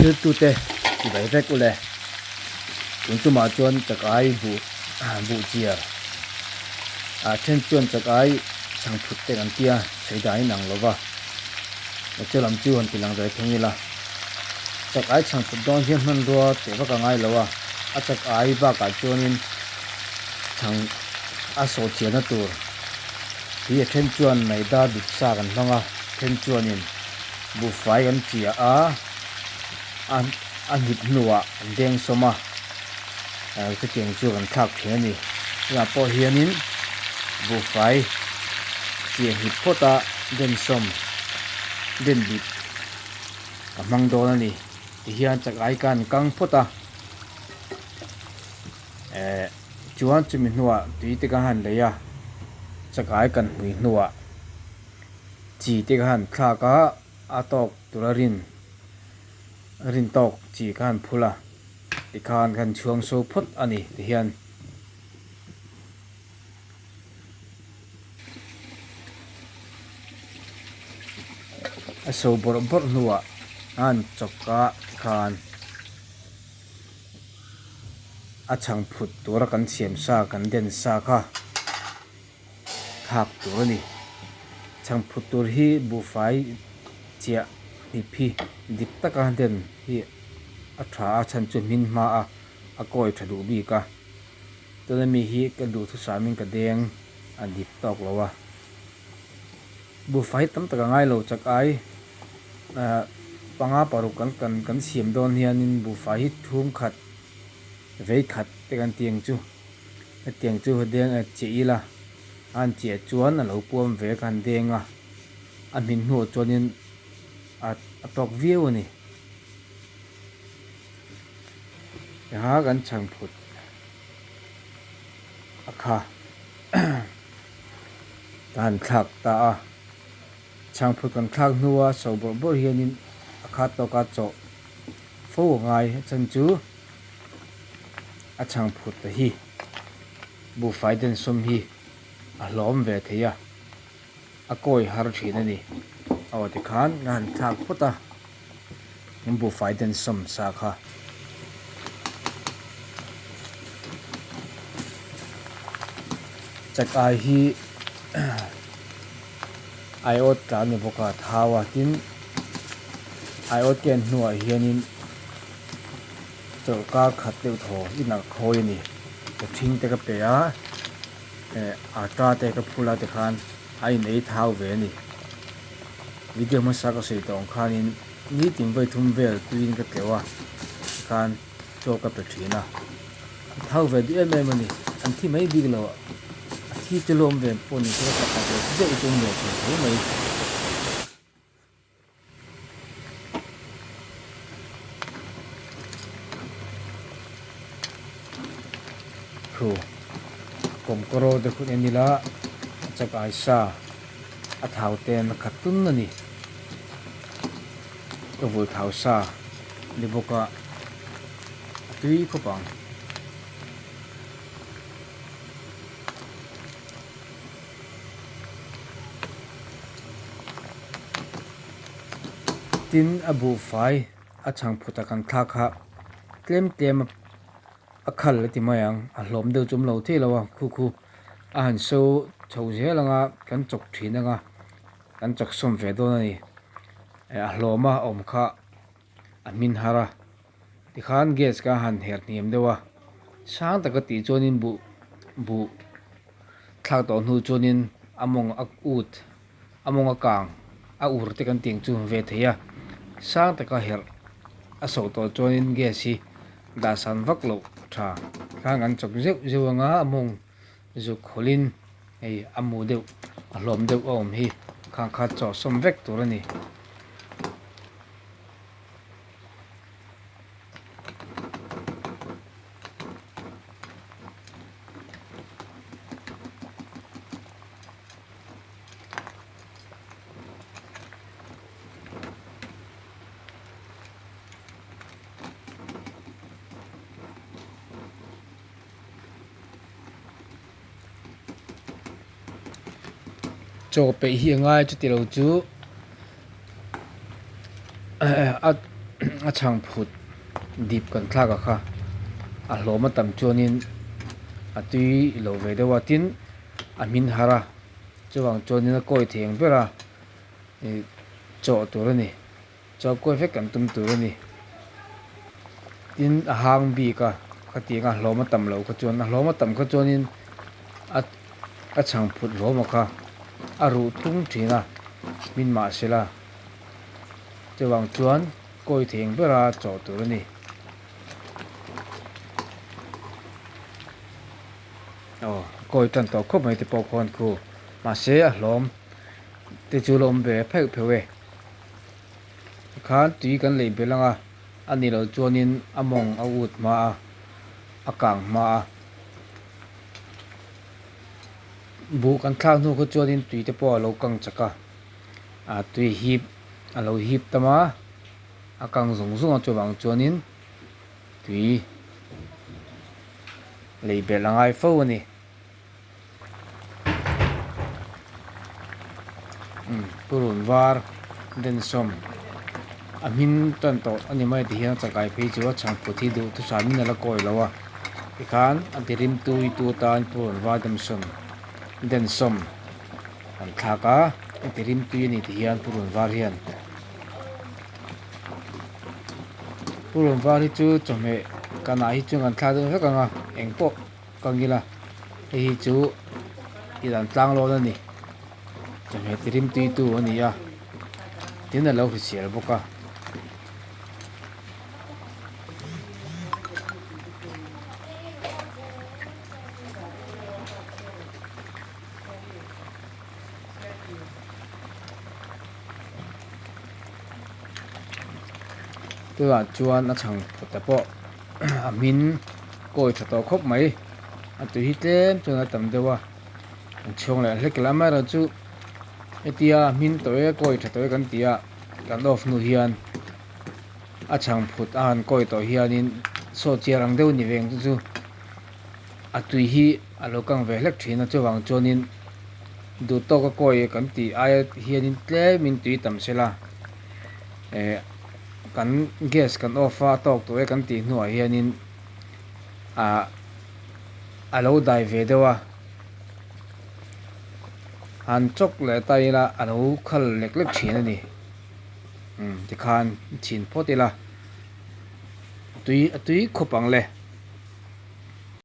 Thiltute ti bai vek ule. Tun tumah chuan chakai buh buh chiar ah then chuan chakai chhang phut te kan tia sawi dan in ang lo va. Chu lam chu han ti lang ve thung ila. Chakai chhang phut dawn hian hmanrua teh vak a ngai lo a, a chakai bakah chuanin chhang a sawh chiahna tur hi a then chuan maida dip sa kan hmang a, then chuanin buhfai kan chiah a, a a hnip hnuah an deng sawm a, chutiang chu kan thlak thin a ni. Tunah pawh hianin buhfai chiah hnip phawt a den sawm den dip ka hmang dawn a ni. Tihian chak ai ka han kang phawt a, eh chuan chumi hnuah tui te ka han lei a, chak ai kan hmui hnuah chi te ka han thlak a, a tawk tura rin rin tawk chi ka han phul a, tikhan ka han chhuang so phawt a ni tihian. A so bawrh bawrh hnuah a han chawk a tikhan a chhang phut tura kan siam sa kan den sa kha thlak tur a ni. Chhang phut tur hi buhfai chiah hnip hi dik taka den hi a tha a chhan chu hmin hma a a kawi tha duh bik a. Tuna mi hi ka duhthusam in ka deng a dip tawk lo a. Buhfai tam tak a ngai lo chak ai ah panga paruk kan kan kan siam dawn hianin buhfai hi thum khat vei khat te kan ti ang chu. Hetiang chu deng a chiah ila a han chiah chuan a lo puam ve ka han deng a, a hmin hnuah chuanin a a tawk viau a ni. Eha kan chhang phut a kha ka han thlak ta a, chhang phut kan thlak hnua so bawrh bawrh hianin a khat tawka chawh fo a ngai a chhan chu. A chhang phut ta hi buhfai den sawm hi a hlawm ve thei a, a kawi har thin a ni. Aw tikhan ka han thlak phawt a, buhfai den sawm sa kha. Chakai hi aiawt tla a ni bawk a, thau a tin aiawt ken hnuah hianin. Chawlhkar khat deuh thaw i nalh khawi a ni. Ka thing te ka pe a, eh ata te ka phul a tikhan a in ei thau ve a ni. Video hmasa ka sawi tawh ang khanin nitin vawi thum vel tuiin ka tleuh a, tikhan chaw ka pe thin a. A thau ve duh em em a ni. An thi mai bik lo a, a thi chu lawm ve pawh ni se ka pakhat leh zeuh chu awm ve thin tho mai. Thu kawmkawraw te khut en ila a chak ai sa a thau te an khat tun a ni ka vul thau sa ni bawk a a tui khawp ang. Tin a buhfai a chhang phut a kan thlak kha tlem tlem a khal a ti mai ang a hlawm deuh chu awm lo thei lo a khu khu a han so chho zel ang a kan chawk thin ang a kan chawk sawm ve dawn a ni a hlawm a awm kha a hmin har a tikhan gas kha a han her hniam deuh a sang taka tih chuanin buh buh thlak tawh hnu chuanin a mawng a ut a mawng a kang a ur te kan tih ang chu ve thei a sang taka herh a sawh tawh chuanin gas hi dah san vak loh a tha khang an chawk zeuh zeuh anga a mawng zuk khawlhin hei a mu deuh a hlawm deuh a awm hi khang kha chaw sawm vek tur a ni. Chaw peih hi a ngai chuti lo chu a. a chhangphut dip kan thlak a kha a hlawm a tam chuanin a tui lo ve deuh a tin a hmin har a chuvang chuanin a kawi thei ang ber a ih chawh tur a ni. Chaw kawi vek kan tum tur a ni. Tin a hang bik a, khatiang a hlawm a tam loh kha chuan a hlawm a tam kha chuanin a a chhang phut hlawm a kha a ruh tung thin a min mah sela chuvang chuan kawi thei ang bera chawh tur a ni. Aw kawi tan tawh khawp mai te pawh khawn khu mahse a hlawm te chu la awm ve pheuh pheuh e. Tikhan tui kan lei belh ang a, a nih loh chuanin a mawng a ut hma a, a kang hma a. Buh kan thlak hnu kha chuanin tui te pawh a lo kang chak a, ah tui hip a lo hip tam a, a kang zung zung a chuvang chuanin tui lei belh a ngai fo a ni. Purun var densawm a hmin tan tawh a ni mai ti hian a chakai phei chu a chhangphut hi duh thusam in a la kawi lo a tikhan a ti rim tui tu atan purun var densawm densawm an thlak a a ti rim tui a ni ti hian purun var hian purun var hi chu chawhmeh kanah hi chuan kan thlak deuh vek ang a engpawh. Ka ngil a, hei hi chu tidan tlang lawn a ni, chawhmeh ti rim tui tu a ni a, tin a lo hrisel bawk a. Tunah chuan a chhang phawt te pawh a hmin kawi tha tawh khawp mai a tui hi tlem chuan a tam deuh a an chhawng leh hlek lam erawh chu hetia hmin tawh e kawi tha tawh e kan tih a kan off hnu hian a chhang phut a han kawi tawh hianin saw chiar ang deuh a ni ve ang chu chu a tui hi a lo kang ve hlek thin a chuvang chuanin duh tawk a kawi kan tih aia hianin tlemin tui tam sela eh kan gas kan off a tawk tawh e kan tih hnuah hianin ah a lo dai ve deuh a han chawk leh ta ila a lo khal lek lek thin a ni umm tikhan chhin phawt ila tui a tui khawp ang le.